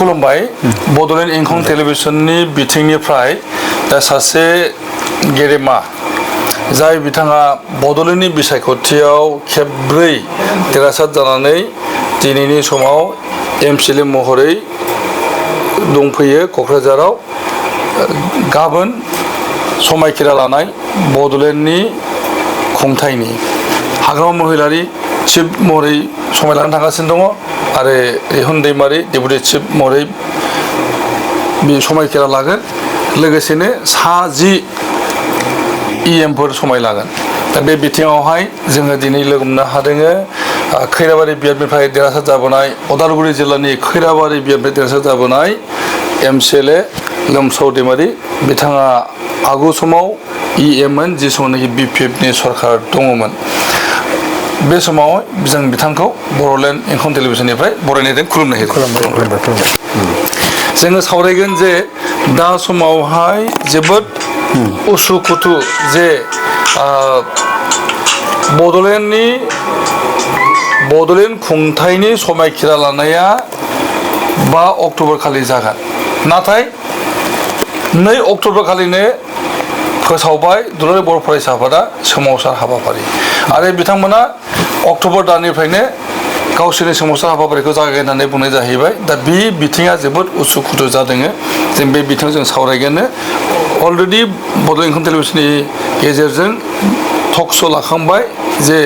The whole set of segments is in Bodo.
खुलुमबाय बड'लेण्ड इंखं टेलिभिजननि बिथिंनिफ्राय दा सासे गेदेमा जाय बिथाङा बड'लेण्डनि बिसायख'थियाव खेबब्रै देरहासार जानानै दिनैनि समाव MCLA महरै दंफैयो क'क्राझाराव गाबोन समायखिरा लानाय बड'लेण्डनि खुंथायनि हाग्रामा महिलारि चिफ महरै समायलांनो थांगासिनो दङ आरो रिहन दैमारि डेपुटि चिफ महरै समायखिरा लागोन लोगोसेनो 10 EMफोर समायलागोन दा बे बिथिङावहाय जोङो दिनै लोगो मोननो हादों खैराबारि बियाबनिफ्राय देरहासार जाबोनाय उदालगुरि जिल्लानि खैराबारि बियाबनिफ्राय देरहासार जाबोनाय MCLA लोमसाव दैमारि बिथाङा आगु समाव EM मोन जि समावनाखि BPFनि सरकार दङमोन बे समाव जों बिथांखौ बड'लेण्ड इंखं टेलिभिजननिफ्राय बरायनायजों खुलुमनाय जोङो सावरायगोन जे दा समावहाय जोबोद उसुखुथु जे बड'लेण्ड खुंथायनि समायखिरा लानाया 5 अक्ट'बर खालि जागोन नाथाय 2 अक्ट'बर खालिनो फोसावबाय दुलाराय बर' फरायसा आफादा सोमावसार हाबाफारि आरो बिथांमोना अक्ट'बर दाननिफ्रायनो गावसोरनि सोमावसार हाबाफारिखौ जागायनानै बुंनाय जाहैबाय दा बे बिथिङा जोबोद उसुखुथु जादों जों बे बिथिङाव जों सावरायगोन अलरेडि बड'लेण्ड इंखं टेलिभिजननि गेजेरजों टक श' लाखांबाय जे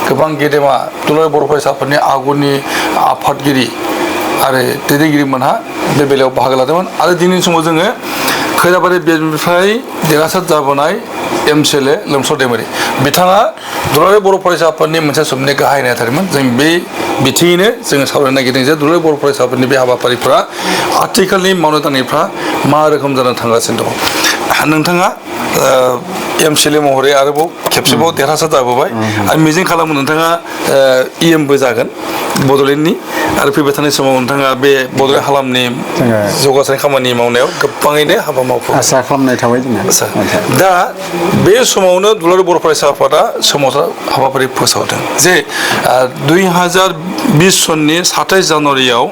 गोबां गेदेमा दुलाराय बर' फरायसा आफादनि आगुनि आफादगिरि आरो दैदेनगिरिमोनहा बे बेलायाव बाहागो लादोंमोन आरो दिनैनि समाव जोङो खैराबारि बियाबनिफ्राय देरहासार जाबोनाय MCLA लोमसाव दैमारि बिथाङा दुलाराय बर' फरायसा आफादनि मोनसे समनि गाहाय नेहाथारिमोन जों बे बिथिङैनो जोङो सावरायनो नागिरदों जे दुलाराय बर' फरायसा आफादनि बे हाबाफारिफ्रा आथिखालनि मावनाय दांनायफ्रा मा रोखोम जानानै थांगासिनो दङ नोंथाङा MCLA महरै आरोबाव खेबसेबाव देरहासार जाबोबाय आरो मिजिं खालामो नोंथाङा EMबो जागोन बड'लेण्डनि आरो फैबाय थानाय समाव नोंथाङा बे बड'लेण्ड हालामनि जौगासारनाय खामानि मावनायाव गोबाङैनो हाबा मावफै आसा खालामनाय थाबाय जोंहा दा बे समावनो दुलाराय बर' फरायसा आफादा सोमावसार हाबाफारि फोसावदों जे 2020 सननि 27 जानुवारियाव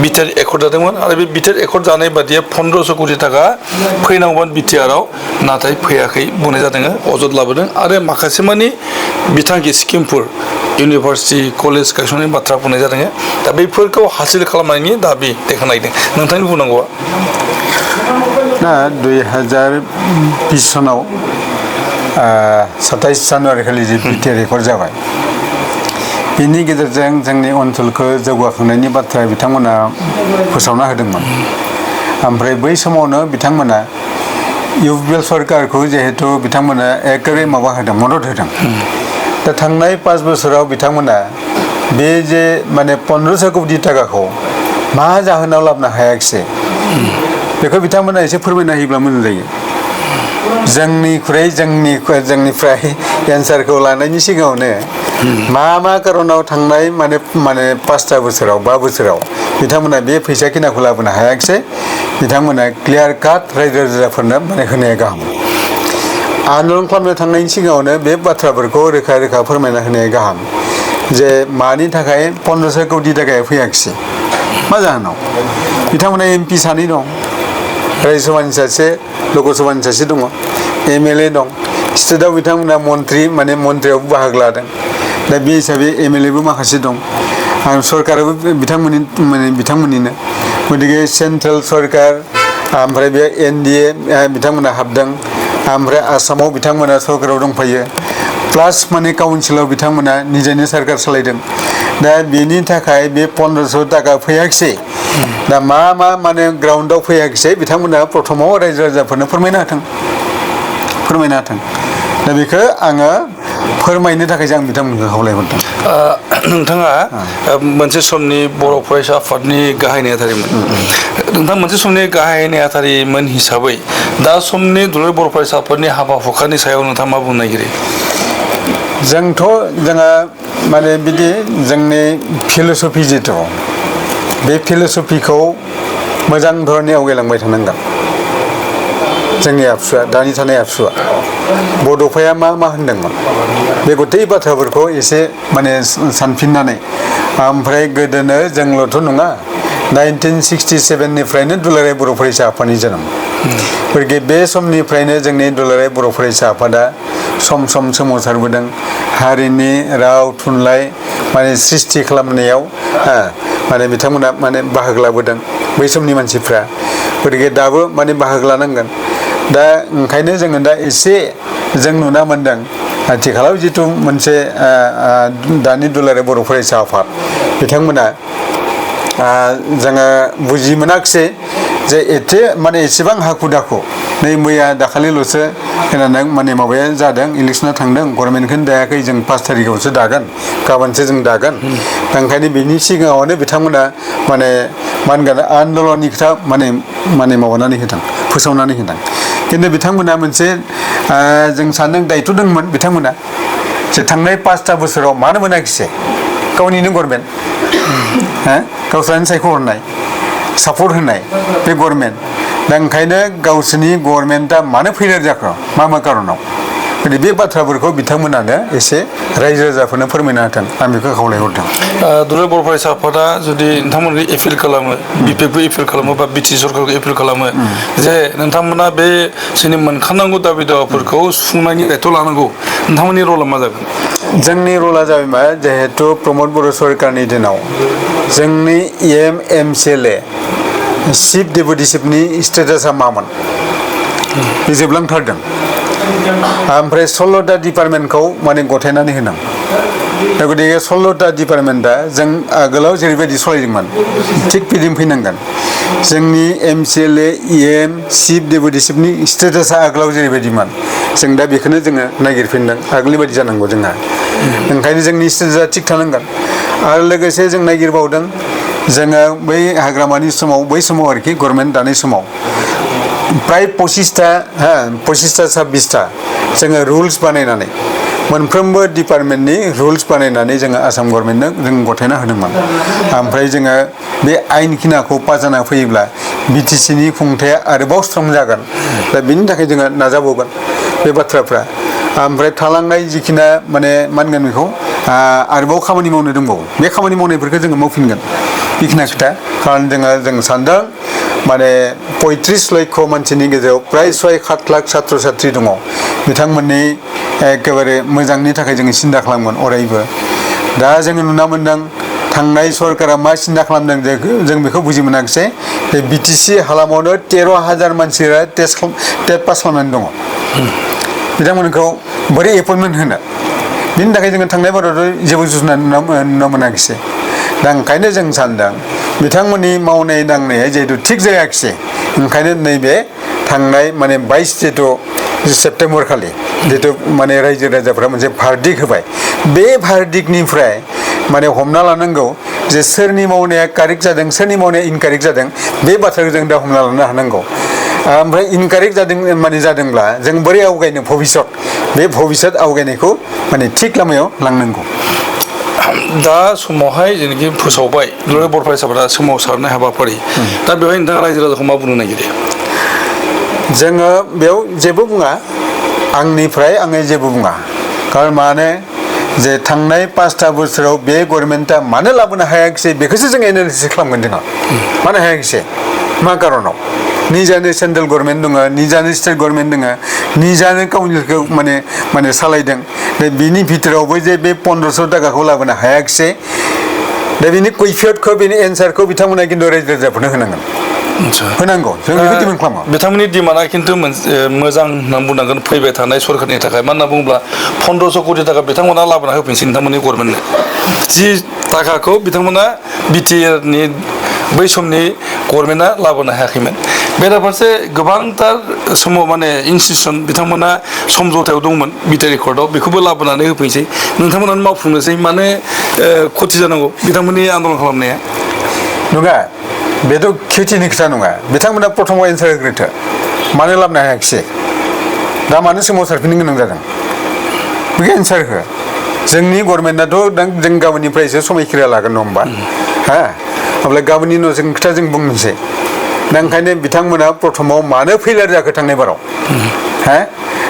बिटिआर एकर्ड जादोंमोन आरो बे बिटिआर एकर्ड जानाय बादियै 1500 कोटि थाखा फैनांगौमोन बिटिआरआव नाथाय फैयाखै बुंनाय जादों अजद लाबोदों आरो माखासे मानि बिथांखि स्किमफोर इउनिभार्सिटि कलेज गायसननायनि बाथ्रा बुंनाय जादों दा बेफोरखौ हासिल खालामनायनि दाबि देखायनायदों नोंथांनि बुंनांगौआ दा 2020 सनाव 27 जानुवारि खालि जे बिटिआर एकर्ड जाबाय बेनि गेजेरजों जोंनि ओनसोलखौ जौगाखांनायनि बाथ्रा बिथांमोना फोसावना होदोंमोन ओमफ्राय बै समावनो बिथांमोना UPL सरकारखौ जिहेतु बिथांमोना एकेबारे माबा होदों मदद होदों दा थांनाय 5 बोसोराव बिथांमोना बे जे माने 1500 कोटि थाखाखौ मा जाहोनाव लाबोनो हायाखिसै बेखौ बिथांमोना एसे फोरमायना होयोब्ला मोजां जायो जोंनिफ्राय एन्सारखौ लानायनि सिगाङावनो मा कारनाव थांनाय माने 5 बोसोराव 5 बोसोराव बिथांमोना बे फैसा खिनाखौ लाबोनो हायाखिसै बिथांमोना क्लियार काट रायजो राजाफोरनो माने होनाया गाहाम आन्दलन खालामनो थांनायनि सिगाङावनो बे बाथ्राफोरखौ रोखा फोरमायना होनाया गाहाम जे मानि थाखाय 1500 कोटि थाखाया फैयाखिसै मा जाहोनाव बिथांमोना MP सानै दं रायजो सभानि सासे लोकसभानि सासे दङ MLA दं स्टेटआव बिथांमोना मन्थ्रियाव बाहागो लादों दा बे हिसाबै MLAबो माखासे दं आरो सरकाराबो बिथांमोननिनो गतिके सेन्ट्रेल सरकार ओमफ्राय बे NDA बिथांमोना हाबदों ओमफ्राय आसामाव बिथांमोना सरकाराव दंफायो प्लास काउन्सिलाव बिथांमोना निजेनो सरकार सालायदों दा बेनि थाखाय बे 1500 थाखा फैयाखिसै दा मा ग्राउन्डआव फैयाखिसै बिथांमोना प्रथमाव रायजो राजाफोरनो फोरमायना होथों दा बेखौ आङो फोरमायनो थाखाय आं बिथांमोनखौ खावलायहरदों नोंथाङा मोनसे समनि बर' फरायसा आफादनि गाहाय नेहाथारिमोन नोंथाङा मोनसे समनि गाहाय नेहाथारिमोन हिसाबै दा समनि दुलाराय बर' फरायसा आफादनि हाबा हुखानि सायाव नोंथाङा मा बुंनो नागिरो जोंहा बिदि जोंनि फिल'सफि जिथु बे फिल'सफिखौ मोजां धरनै आवगायलांबाय थानांगोन जोंनि आबसुआ दानि थानाय आबसुआ बड'फाया मा होनदोंमोन बे गथै बाथ्राफोरखौ एसे सानफिननानै ओमफ्राय गोदोनो जोंल'थ' नङा 1967 निफ्रायनो दुलाराय बर' फरायसा आफादनि जोनोम गतिके बे समनिफ्रायनो जोंनि दुलाराय बर' फरायसा आफादा सम सम सोमावसारबोदों हारिनि राव थुनलाइ माने सृष्टि खालामनायाव माने बिथांमोना माने बाहागो लाबोदों बै समनि मानसिफ्रा गतिके दाबो माने बाहागो लानांगोन दा ओंखायनो जोङो दा एसे जों नुना मोनदों आथिखालाव जिथु मोनसे दानि दुलाराय बर' फरायसा आफाद बिथांमोना जोङो बुजि मोनाखिसै जे एथे माने एसेबां हाखु दाखु नै मैया दाखालिल'सो खोनादों माने माबाया जादों इलेक्सना थांदों गभर्नमेन्टखौनो दायाखै जों 5 तारिखआवसो दागोन गाबोनसो जों दागोन दा ओंखायनो बेनि सिगाङावनो बिथांमोना माने मा होनगोन आन्दलननि खोथा माने माबानानै होदों फोसावनानै होदों खिन्थु बिथांमोना मोनसे जों सानदों दायथ' दंमोन बिथांमोना जे थांनाय 5 बोसोराव मानो मोनाखिसै गावनिनो गभर्नमेन्ट गावसोरानो सायख'हरनाय सापर्ट होनाय बे गभर्नमेन्ट दा ओंखायनो गावसोरनि गभर्नमेन्टआ मानो फेलियर जाखो मा कारनाव बे बाथ्राफोरखौ बिथांमोनानो एसे रायजो राजाफोरनो फोरमायना होथों आं बेखौ खावलायहरदों दुलाराय बर' फरायसा आफादा जुदि नोंथांमोनखौ एपिल खालामो बिपिएफखौ एपिल खालामो बा बिटि सरकारखौ एपिल खालामो जे नोंथांमोना बे जोंनि मोनखानांगौ दाबि दावाफोरखौ सुफुंनायनि दायथ' लानांगौ नोंथांमोननि रला मा जागोन जोंनि रला जाबाय मा जिहेतु प्रमद बर' सरकारनि दिनाव जोंनि MCLA चिफ डेपुटि चिफनि स्टेटासा मामोन बे जोबलांथारदों ओमफ्राय 16टा डिपार्टमेन्टखौ माने गथायनानै होनां दा गतिके 16टा डिपार्टमेन्टआ जों आगोलाव जेरैबायदि सलायदोंमोन थिग बिदिनो फैनांगोन जोंनि MCLA चिफ डेपुटि चिफनि स्टेटासा आगोलाव जेरैबायदिमोन जों दा बेखौनो जोङो नागिरफिनदों आगोलनि बायदि जानांगौ जोंहा ओंखायनो जोंनि स्टेटासा थिग थानांगोन आरो लोगोसे जों नागिरबावदों जोङो बै हाग्रामानि समाव बै समाव आरोखि गभर्नमेन्ट दानाय समाव प्राय 25टा 26टा जोङो रुल्स बानायनानै मोनफ्रोमबो डिपार्टमेन्टनि रुल्स बानायनानै जोङो आसाम गभर्नमेन्टनो जों गथायना होदोंमोन ओमफ्राय जोङो बे आयेनखिनाखौ पास जाना फैयोब्ला BTCनि खुंथाया आरोबाव स्ट्रं जागोन दा बिनि थाखाय जोङो नाजाबावगोन बे बाथ्राफ्रा ओमफ्राय थालांनाय जिखिना माने मा होनगोन बेखौ आरोबाव खामानि मावनो दंबावो बे खामानि मावनायफोरखौ जोङो मावफिनगोन बेखिना खोथा खारन जों सानदों माने 35 लाख मानसिनि गेजेराव प्राय 6-7 लाख छात्र छात्री दङ बिथांमोननि एखेबारे मोजांनि थाखाय जोङो सिन्था खालामगोन अरायबो दा जोङो नुना मोनदों थांनाय सरकारा मा सिन्था खालामदों जों बेखौ बुजि मोनाखिसै बे BTC हालामावनो 13,000 मानसिया टेट पास खालामनानै दङ बिथांमोनखौ बोरै एपइन्टमेन्ट होनो बिनि थाखाय जोङो थांनाय बारावथ' जेबो जुजिना नुनो मोनाखिसै दा ओंखायनो जों सानदों बिथांमोननि मावनाय दांनाया जिहेतु थिग जायाखिसै ओंखायनो नैबे थांनाय माने 22 जिथु सेप्तेम्बर खालि जितु माने रायजो राजाफ्रा मोनसे भार्डिक्ट होबाय बे भार्डिक्टनिफ्राय माने हमना लानांगौ जे सोरनि मावनाया कारेक्ट जादों सोरनि मावनाया इनकारेक्ट जादों बे बाथ्राखौ जों दा हमना लानो हानांगौ ओमफ्राय इनकारेक्ट जादों माने जादोंब्ला जों बोरै आवगायनो भबिष्यत बे भबिष्यत आवगायनायखौ माने थिग लामायाव लांनांगौ दा समावहाय जेनाखि फोसावबाय दुलाराय बर' फरायसाफोरा सोमावसारनाय हाबाफारि दा बेवहाय नोंथाङा रायजो राजाखौ मा बुंनो नागिरो जोङो बेयाव जेबो बुङा आंनिफ्राय आङो जेबो बुङा खारन माने जे थांनाय 5 बोसोराव बे गभर्नमेन्टआ मानो लाबोनो हायाखिसै बेखौसो जों एनालिसिस खालामगोन जोङो मानो हायाखिसै मा कारनाव निजानो सेन्ट्रेल गभर्नमेन्ट दङ निजानो स्टेट गभर्नमेन्ट दङ निजानो काउन्सिलखौ माने सालायदों दा बिनि भितरावबो जे बे 1500 थाखाखौ लाबोनो हायाखिसै दा बिनि कैफियतखौ बिनि एन्सारखौ बिथांमोना खिन्थु रायजो राजाफोरनो होनांगोन होनांगौ जों बेखौ डिमान्ड खालामो बिथांमोननि डिमान्डआ खिन्थु मोजां होनना बुंनांगोन फैबाय थानाय सरकारनि थाखाय मानो होनना बुङोब्ला 1500 कोटि थाखा बिथांमोना लाबोना होफिनसै नोंथांमोननि गभर्नमेन्टनो जि थाखाखौ बिथांमोना बिटिआरनि बै समनि गभर्नमेन्टआ लाबोनो हायाखैमोन बेराफारसे गोबांथार समाव माने इनस्टिटिउसन बिथांमोना समझौथायाव दंमोन बिटिआर कर्टआव बेखौबो लाबोनानै होफैनोसै नोंथांमोनानो मावफुंनोसै मानो खथि जानांगौ बिथांमोननि आन्दलन खालामनाया नङा बेथ' खेथिनि खोथा नङा बिथांमोना प्रथमाव एन्सार होग्रोथो मानो लाबोनो हायाखिसै दा मानो सोमावसारफिननो गोनां जादों बेखौ एन्सार हो जोंनि गभर्नमेन्टआथ' जों गाबोननिफ्रायसो समायखिरा लागोन नङा होमबा अब्ला गाबोननि उनाव जों खोथा जों बुंनोसै दा ओंखायनो बिथांमोना प्रथमाव मानो फेलियर जाखो थांनाय बाराव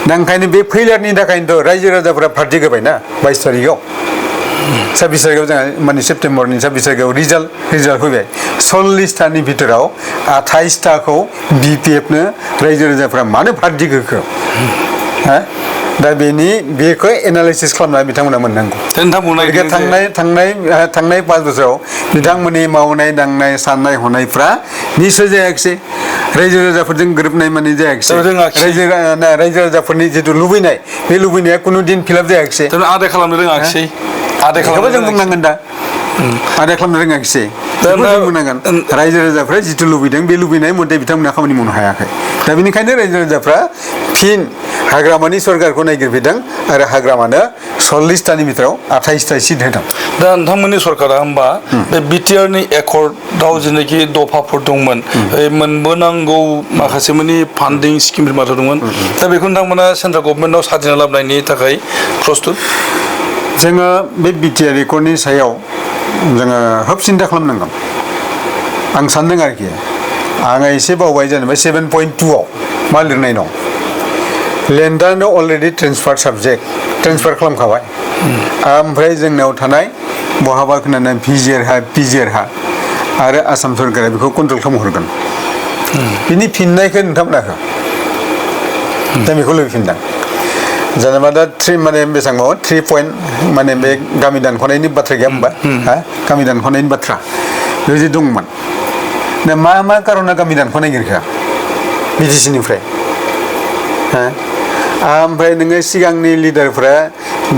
दा ओंखायनो बे फेलियरनि थाखायनोथ' रायजो राजाफोरा भार्डिक्ट होबाय ना 22 तारिखआव 26 तारिखआव जोंहा माने सेप्तेम्बरनि 26 तारिखआव रिजाल्ट फैबाय 40तानि भितराव 28ताखौ BPF नो रायजो राजाफ्रा मानो भार्डिक होखो दा बेखौ एनालाइसिस खालामना बिथांमोना मोननांगौ थांनाय 5 बोसोराव बिथांमोननि मावनाय दांनाय साननाय हनायफ्रा निसय जायाखिसै रायजो राजाफोरजों गोरोबनाय माने जायाखिसै रायजो राजाफोरनि जितु लुबैनाय बे लुबैनाया कुनु दिन फिलाप जायाखिसै आदाय खालामनो रोङाखिसै बेखौबो जों बुंनांगोन दा आदाय खालामनो रोङाखिसै बेखौ जों बुंनांगोन रायजो राजाफ्रा जितु लुबैदों बे लुबैनाय मथे बिथांमोना खामानि मावनो हायाखै दा बेनिखायनो रायजो राजाफ्रा फिन हाग्रामानि सरकारखौ नायगिरफैदों आरो हाग्रामानो 40तानि भितराव 28ता सिट होदों दा नोंथांमोननि सरकारा होमबा बे बिटिआरनि एकर्डआव जेनाखि दफाफोर दंमोन मोनबोनांगौ माखासे माने फान्डिं स्किमफोर माथो दंमोन दा बेखौ नोंथांमोना सेन्ट्रेल गभर्नमेन्टआव साजिना लाबोनायनि थाखाय प्रस्तुत जोङो बे बिटिआर एकर्डनि सायाव जोङो खोब सिन्था खालामनांगोन आं सानदों आरोखि आङो एसे बावबाय जेनेबा 7.2आव मा लिरनाय दं लेन्डआनो अलरेडि ट्रेन्सफार खालामखाबाय ओमफ्राय जोंनाव थानाय बहाबा खोनानाय पिजिआर हा आरो आसाम सरकारा बेखौ कन्ट्रल खालामहरगोन बिनि फिननायखौ नोंथांमोना हो दा बेखौ लुबैफिनदों जेनेबा दा 3 माने बेसेबां 3 पइन्ट माने बे गामि दानख'नायनि बाथ्रा गैया होमबा गामि दानख'नायनि बाथ्रा बेबायदि दंमोन दा मा कारना गामि दानख'नो नागिरखो बिटिसिनिफ्राय ओमफ्राय नोङो सिगांनि लिडारफ्रा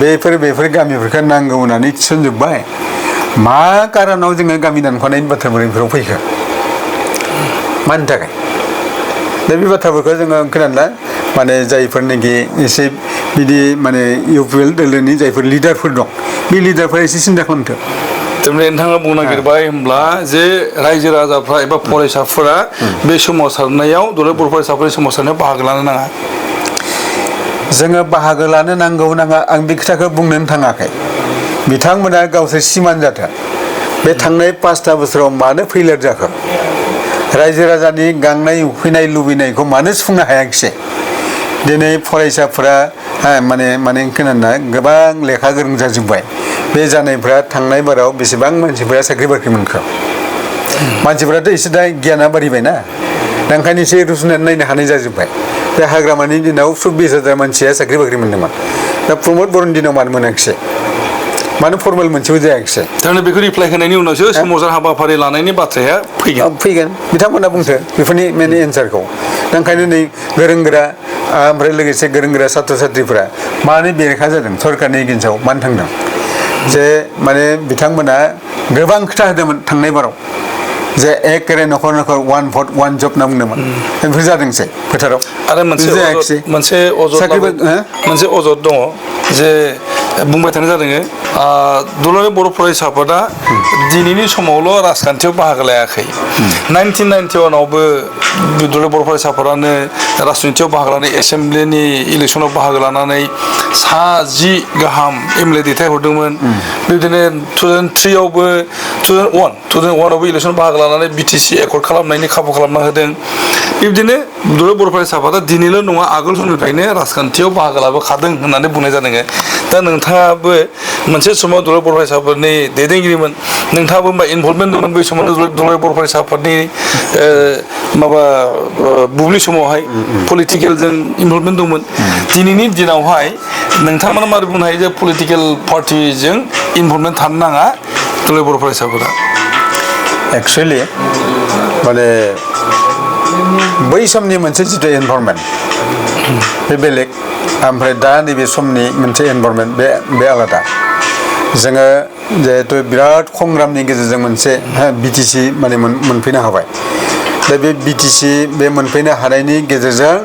बेफोर गामिफोरखौ नांगौ होननानै थिसनजोब्बाय मा कारनाव जोङो गामि दानख'नायनि बाथ्राफोराव फैखो मानि थाखाय दा बे बाथ्राफोरखौ जोङो खोनाला माने जायफोरनाखि एसे बिदि माने इउपिएल दोलोनि जायफोर लिडारफोर दं बे लिडारफोरा एसे सिन्था खालामथो थारमाने नोंथाङा बुंनो नागिरबाय होमब्ला जे रायजो राजाफ्रा एबा फरायसाफोरा बे सोमावसारनायाव दलित बर' फरायसाफोरनि सोमावसारनायाव बाहागो लानो नाङा जोङो बाहागो लानो नांगौ नाङा आं बे खोथाखौ बुंनोनो थाङाखै बिथांमोना गावसोर सिमान जाथों बे थांनाय 5 बोसोराव मानो फेलियर जाखो रायजो राजानि गांनाय उखैनाय लुबैनायखौ मानो सुफुंनो हायाखिसै दिनै फरायसाफोरा माने खोनाना गोबां लेखा गोरों जाजोब्बाय बे जानायफ्रा थांनाय बाराव बेसेबां मानसिफोरा साख्रि बाख्रि मोनखो मानसिफोराथ' एसे दा गियाना बारिबायना दा ओंखायनो एसे रुजुनानै नायनो हानाय जाजोब्बाय बे हाग्रामानि दिनाव 20,000 मानसिया साख्रि बाख्रि मोनदोंमोन दा प्रमद बर'नि दिनाव मानो मोनाखिसै मानो फर्मेल मोनसेबो जायाखिसै थारमाने बेखौ रिप्लाइ होनायनि उनावसो सोमावसार हाबाफारि लानायनि बाथ्राया फैगोन बिथांमोना बुंथो बेफोरनि मेन एन्सारखौ दा ओंखायनो नै गोरों गोरा ओमफ्राय लोगोसे गोरों गोरा सात्र साथ्रिफोरा मानो बेरेखा जादों सरकारनि एगेन्स्टआव मानो थांदों जे माने बिथांमोना गोबां खोथा होदोंमोन थांनाय बाराव जे एकेरे न'खर 1 भट 1 जब होनना बुंदोंमोन बेफोर जादोंसै फोथाराव आरो मोनसे अजद दङ जे बुंबाय थानाय जादों दुलाराय बर' फरायसाफोरा दिनैनि समावल' राजखान्थियाव बाहागो लायाखै 1991आवबो दुलाराय बर' फरायसाफोरानो राजनितियाव बाहागो लानानै एसेम्ब्लिनि इलेक्सनाव बाहागो लानानै 10 गाहाम एमएलए दैथायहरदोंमन बिदिनो 2003आवबो 2001आवबो इलेक्सनाव बाहागो लानानै बिटिसि एकर्ड खालामनायनि खाबु खालामना होदों बिदिनो दुलाराय बर' फरायसाफोरा दिनैल' नङा आगोल समनिफ्रायनो राजखान्थियाव बाहागो लाबोखादों होननानै बुंनाय जादों दा नोंथाङाबो मोनसे समाव दुलाराय बर' फरायसाफोरनि दैदेनगिरिमोन नोंथाङाबो होमबा इनभल्भमेन्ट दंमोन बै समावनो दुलाराय बर' फरायसाफोरनि बुब्लि समावहाय पलिटिकेलजों इनभल्भमेन्ट दंमोन दिनैनि दिनावहाय नोंथांमोना मारै बुंनो हायो जे पलिटिकेल पार्टिजों इनभल्भमेन्ट थानो नाङा दुलाराय बर' फरायसाफोरा एक्सुवेलि माने बै समनि मोनसे जितु एनभारनमेन्ट बे बेलेग ओमफ्राय दा नैबे समनि मोनसे एनभारनमेन्ट बे आलादा जोङो जिहेतु बिराद संग्रामनि गेजेरजों मोनसे बिटिसि माने मोनफैनो हाबाय दा बे बिटिसि बे मोनफैनो हानायनि गेजेरजों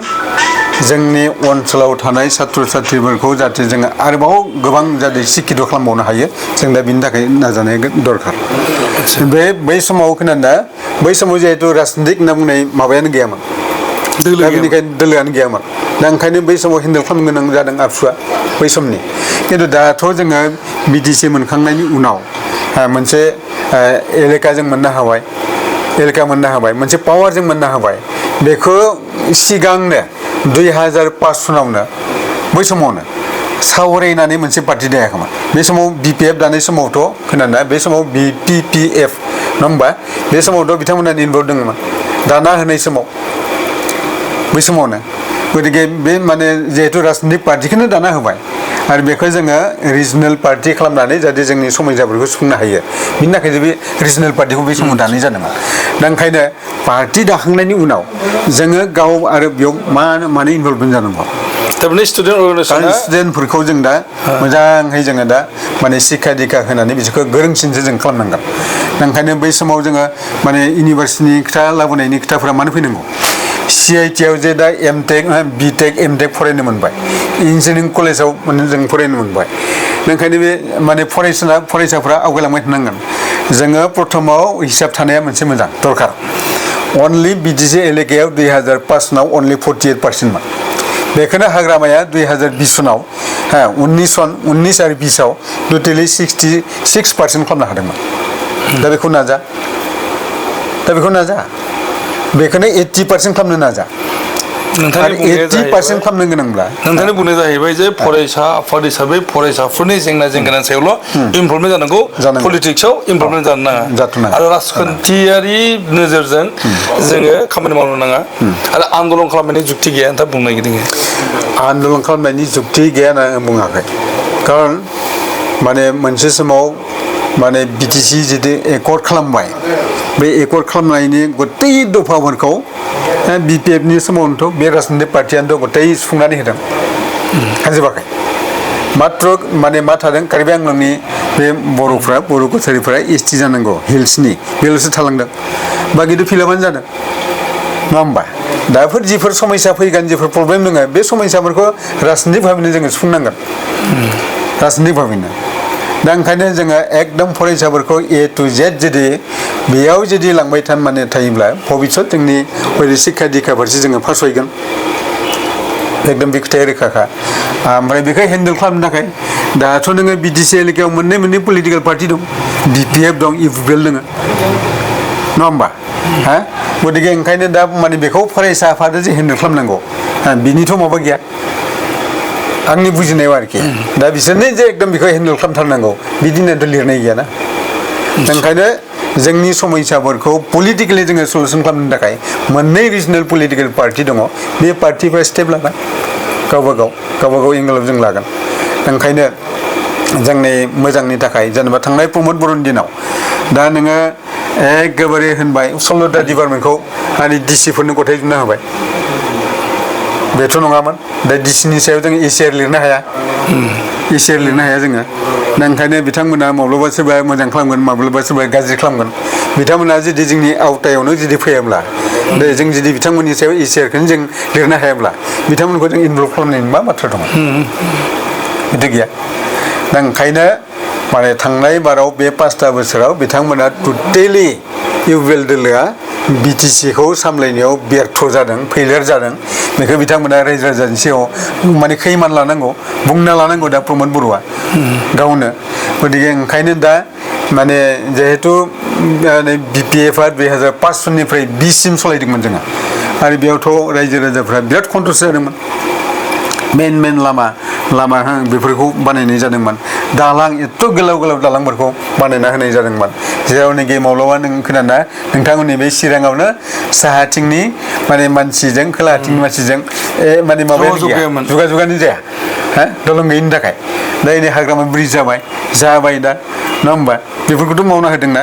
जोंनि ओनसोलाव थानाय सात्र साथ्रिफोरखौ जाहाथे जोङो आरोबाव गोबां जाहाथे सिकित खालामबावनो हायो जों दा बिनि थाखाय नाजानाया दरखार बै समाव खोनादों बै समाव जिहेतु राजनितिक होनना बुंनाय माबायानो गैयामोन दा बेनिखायनो दोलोआनो गैयामोन दा ओंखायनो बै समाव हेन्डेल खालामनो गोनां जादों आबसुआ बै समनि खिन्थु दाथ' जोङो बिटिसि मोनखांनायनि उनाव मोनसे एलेका जों मोननो हाबाय मोनसे पावार जों मोननो हाबाय बेखौ सिगांनो 2005 सनावनो बै समावनो सावरायनानै मोनसे पार्टि दायाखैमोन बे समाव BPF दानाय समावथ' खोनादोंना बे समाव BPPF नङा होमबा बे समावथ' बिथांमोना इनभल्भ दङमोन दाना होनाय समाव बै समावनो गतिके बे माने जिहेतु राजनितिक पार्टिखौनो दाना होबाय आरो बेखौ जोङो रिजनेल पार्टि खालामनानै जाहाथे जोंनि समस्याफोरखौ सुफुंनो हायो बिनि थाखाय बे रिजनेल पार्टिखौ बे समाव दानाय जादोंमोन दा ओंखायनो पार्टि दाखांनायनि उनाव जोङो गाव आरो बेयाव मानो इनभल्भमेन्ट जानांगौ थारमाने स्टुडेन्ट अर्गानाइजेसना स्टुडेन्टफोरखौ जों दा मोजाङै जोङो दा माने शिक्षा दीक्षा होनानै बिसोरखौ गोरोंसिनसो जों खालामनांगोन दा ओंखायनो बै समाव जोङो माने इउनिभार्सिटिनि खोथा लाबोनायनि खोथाफोरा मानो फैनांगौ CIT आव जे दा MTech BTech MTech फरायनो मोनबाय इन्जिनियारिं कलेजाव माने जों फरायनो मोनबाय ओंखायनो बे माने फरायसाफ्रा आवगायलांबाय थानांगोन जोङो प्रथमाव हिसाब थानाया मोनसे मोजां दरखार अनलि BDC एलेकायाव 2005 नाव अनलि 48%मोन बेखौनो हाग्रामाया 2020 सनाव 19 आरो 20 आव टटेलि 66% खालामनो हादोंमोन दा बेखौ नाजा बेखौनो 80% खालामनो नाजा नोंथांनि 80% खालामनो गोनांब्ला नोंथांनि बुंनाया जाहैबाय जे फरायसा आफाद हिसाबै फरायसाफोरनि जेंनानि सायावल' इनभल्भमेन्ट जानांगौ पलिटिक्सआव इनभल्भमेन्ट जानो नाङा आरो राजखान्थियारि नोजोरजों जोङो खामानि मावनो नाङा आरो आन्दलन खालामनायनि जुक्ति गैया नोंथाङा बुंनो नागिरदों आन्दलन खालामनायनि जुक्ति गैया होनना बुङाखै खारन माने मोनसे समाव माने BTC जुदि एकर्ड खालामबाय बे एकर्ड खालामनायनि गतै दफाफोरखौ BPFनि समावनोथ' बे राजनितिक पार्टियानोथ' गतै सुफुंनानै होदों हाजोबाखै मात्र माने मा थादों कार्बि आंलंनि बे बर' कसारिफोरा ST जानांगौ हिल्सनि बेल'सो थालांदों बाखिथ' फिलाबानो जादों नङा होमबा दाफोर जिफोर समस्या फैगोन जिफोर प्रब्लेम दङ बे समस्याफोरखौ राजनितिक भाबैनो जोङो सुफुंनांगोन राजनितिक भाबैनो दा ओंखायनो जोङो एकदम फरायसाफोरखौ A to Z जुदि बेयाव जुदि लांबाय थायोब्ला भबिष्यत जोंनि शिक्षा दीक्षा फारसे जोङो फासयगोन एकदम बे खोथाया रोखाखा ओमफ्राय बेखौ हेन्डेल खालामनो थाखाय दाथ' नोङो BDC एलेकायाव मोननै पलिटिकेल पार्टि दं BPF दं UPL दङ नङा होमबा गतिके ओंखायनो दा माने बेखौ फरायसा आफादा जे हेन्डेल खालामनांगौ बिनिथ' माबा गैया आंनि बुजिनायाव आरोखि दा बिसोरनो जे एकदम बेखौ हेन्डेल खालामथारनांगौ बिदिनोथ' लिरनाय गैयाना ओंखायनो जोंनि समस्याफोरखौ पलिटिकेलि जोङो सल्युसन खालामनो थाखाय मोननै रिजनेल पलिटिकेल पार्टि दङ बे पार्टिफ्रा स्टेप लागोन गावबा गाव एंगेलाव जों लागोन ओंखायनो जोंनि मोजांनि थाखाय जेनेबा थांनाय प्रमद बर'नि दिनाव दा नोङो एखेबारे होनबाय 16टा डिपार्टमेन्टखौ आरो DCफोरनो गथायजोबना होबाय बेथ' नङामोन दा DCनि सायाव जों ECR लिरनो हाया जोङो दा ओंखायनो बिथांमोना माब्लाबा सोरबा मोजां खालामगोन माब्लाबा सोरबा गाज्रि खालामगोन बिथांमोना जुदि जोंनि आवथायावनो जुदि फैयाब्ला जों जुदि बिथांमोननि सायाव ECRखौनो जों लिरनो हायाब्ला बिथांमोनखौ जों इनभल्भ खालामनायनि मा बाथ्रा दङ बिदि गैया दा ओंखायनो माने थांनाय बाराव बे 5टा बोसोराव बिथांमोना टटेलि UPL दोलोआ BTCखौ सामलायनायाव बेर्थ जादों फेलियर जादों बेखौ बिथांमोना रायजो राजानि सायाव माने खैमान लानांगौ बुंना लानांगौ दा प्रमद बर'आ गावनो गतिके ओंखायनो दा माने जिहेतु BPFआ 2005 सननिफ्राय 20 सिम सलायदोंमोन जोङो आरो बेयावथ' रायजो राजाफ्रा बिराद कन्ट्रस जादोंमोन मेन लामा बेफोरखौ बानायनाय जादोंमोन दालां एथ' गोलाव दालांफोरखौ बानायना होनाय जादोंमोन जेरावनोखि माब्लाबा नों खोनाना नोंथांमोननि बे चिराङावनो साहाथिंनि माने मानसिजों खोलाहाथिंनि मानसिजों माने माबायानो गैया जुगानो जाया दलं गैयिनि थाखाय दा नै हाग्रामा ब्रिज जाबाय दा नङा होमबा बेफोरखौथ' मावना होदोंना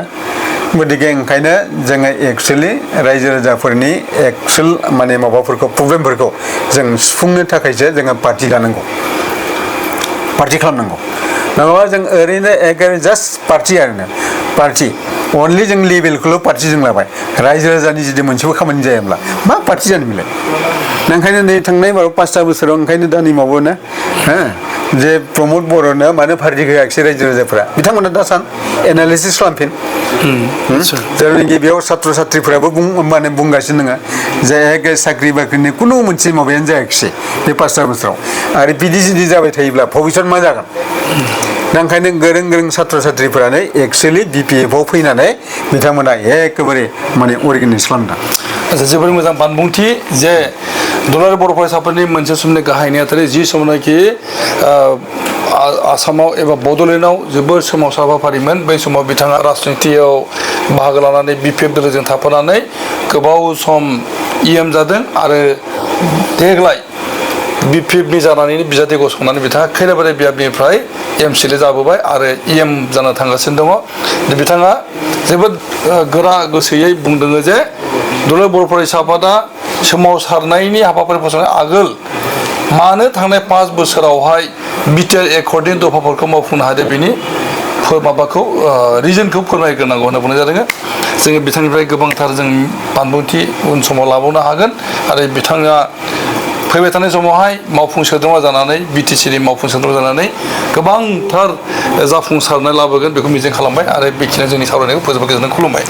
गतिके ओंखायनो जोङो एक्सुवेलि रायजो राजाफोरनि एक्सुवेल माने माबाफोरखौ प्रब्लेमफोरखौ जों सुफुंनो थाखायसो जोङो पार्टि खालामनांगौ नङाबा जों ओरैनो एकेबारे जास्ट पार्टि अनलि जों लेभेलखौल' पार्टि जों लाबाय रायजो राजानि जुदि मोनसेबो खामानि जायाब्ला मा पार्टि जानो बेलाय ओंखायनो नै थांनाय बाराव 5टा बोसोराव ओंखायनो दानि माबानो जे प्रमद बर'नो मानो पार्टि होआखिसै रायजो राजाफ्रा बिथांमोना दा एनालिसिस खालामफिन जेरावनोखि बेयाव सात्र साथ्रिफोराबो माने बुंगासिनो नोङो जे एखे साख्रि बाख्रिनि खुनु मोनसे माबायानो जायाखिसै बे 5टा बोसोराव आरो बिदि जुदि जाबाय थायोब्ला भबिष्यत मा जागोन दा ओंखायनो गोरों सात्र साथ्रिफोरानो एक्सुवेलि BPFआव फैनानै बिथांमोना एखेबारे माने अर्गानाइज खालामदों जोबोर मोजां बानबुंथि जे दुलाराय बर' फरायसाफोरनि मोनसे समनि गाहाय नेहाथारि जि समावनाखि आसामाव एबा बड'लेण्डआव जोबोर सोमावसार हाबाफारिमोन बै समाव बिथाङा राजनितियाव बाहागो लानानै BPF दोलोजों थाफानानै गोबाव सम EM जादों आरो देग्लाय BPFनि जानानैनो बिजाथि गसंनानै बिथाङा खैराबारि बियाबनिफ्राय MCLA जाबोबाय आरो EM जाना थांगासिनो दङ बिथाङा जोबोद गोरा गोसोयै बुंदों जे दुलाराय बर' फरायसा आफादा सोमावसारनायनि हाबाफारि फसंनाय आगोल मानो थांनाय 5 बोसोरावहाय बिटिआर एकर्डनि दफाफोरखौ मावफुंनो हादों बेनि माबाखौ रिजनखौ फोरमायग्रोनांगौ होनना बुंनाय जादों जोङो बिथांनिफ्राय गोबांथार जों बानबुंथि उन समाव लाबावनो हागोन आरो बिथाङा फैबाय थानाय समावहाय मावफुं सोद्रोमा जानानै BTCनि मावफुं सोद्रोमा जानानै गोबांथार जाफुंसारनाय लाबोगोन बेखौ मिजिं खालामबाय आरो बेखिनियाव जोंनि सावरायनायखौ फोजोबनो गोजोननाय खुलुमबाय